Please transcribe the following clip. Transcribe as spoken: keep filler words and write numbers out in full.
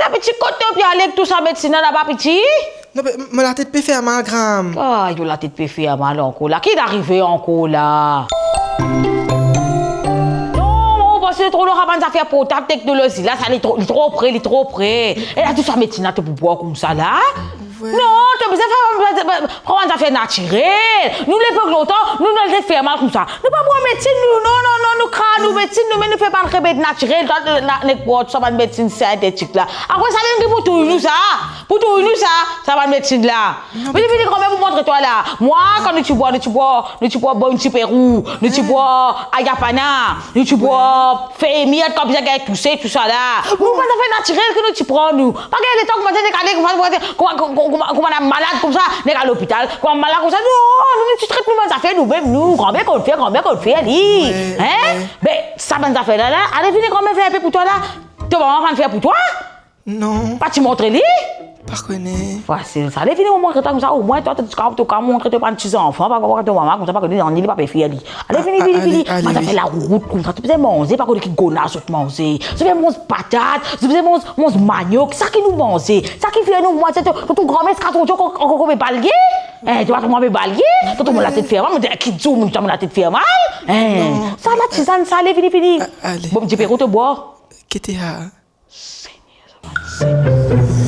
David, ti kot to pe ale ek tou sa medsin la laba, piti? Non, be, mo latet pe fer mal, gran. Ay, to latet pe fer mal ankor la. Ki arive ankor la? Non, mo panse tro lor sa bann zafer portab, teknolozi la, sa li tro, li tro pre, li tro pre. E la, tou sa medsin la to pou bwar koumsa la? Wi. Non, to bizin fer, pran bann zafer natirel. Nou lepok lontan, nou, nou latet fer mal koumsa. Nou pa bwar medsin, nou, non, non, non, nou kraz nou medsin, nou, me nou fer bann remed natirel, twa, na, nek bwar tou sa bann medsin sintetik la. Apre sa, mem ki pou touy nou sa, pou touy nou sa, sa bann medsin la. Non, vini, vini, granmer pou montre twa la. Mwa, kan nou ti bwar, nou ti bwar, nou ti bwar Bounty Peru, nou ti bwar Ayapana, nou ti bwar fey mir, kan bizin gagn touse, tou sa la. Nou, bann zafer natirel ki nou ti pran, nou. Pa gagn letan koumsa, nek ale koumsa, kouma, kouma, kouma, kouma, kouma malad koumsa, nek al lopital, kouma malad koumsa, non, nou, nou ti tret nou bann zafer noumem, nou, granmer konn fer, granmer konn fer li. Wi, wi. Be, sa bann zafer la, la, ale vini granmer fer inpe pou twa la. To mama pa'nn fer pou twa? Non. Pa ti montre li? Pa kone. Fasil sa. Ale vini, mo montre twa koumsa, omwin twa, to kapav, to kapav montre to bann ti zanfan, pa, pa, to mama koumsa, pa kone nanye li pa pe fer li. Ale, vini, vini, vini. Ale, ale, vini. Bann zafer larout koumsa, to bizin manze, pa kone ki gona zot manze. Zot bizin manz patat, zot bizin manz, manz maniok, sa ki nou manze. Sa ki fer nou, mwa, to, to, to granmer ziska zordi ankor, ankor pe balye? Hein, to pa trouv mwa pe balye? To, to, mo latet fer mal, mo dir, ki zour mo dir mo latet fer mal? Hein, non. Sa la, tizann sa, ale, vini, vini. A-, ale. Bon, Bounty Peru to bwar? Ki ti a? Segner, sa va, Segner.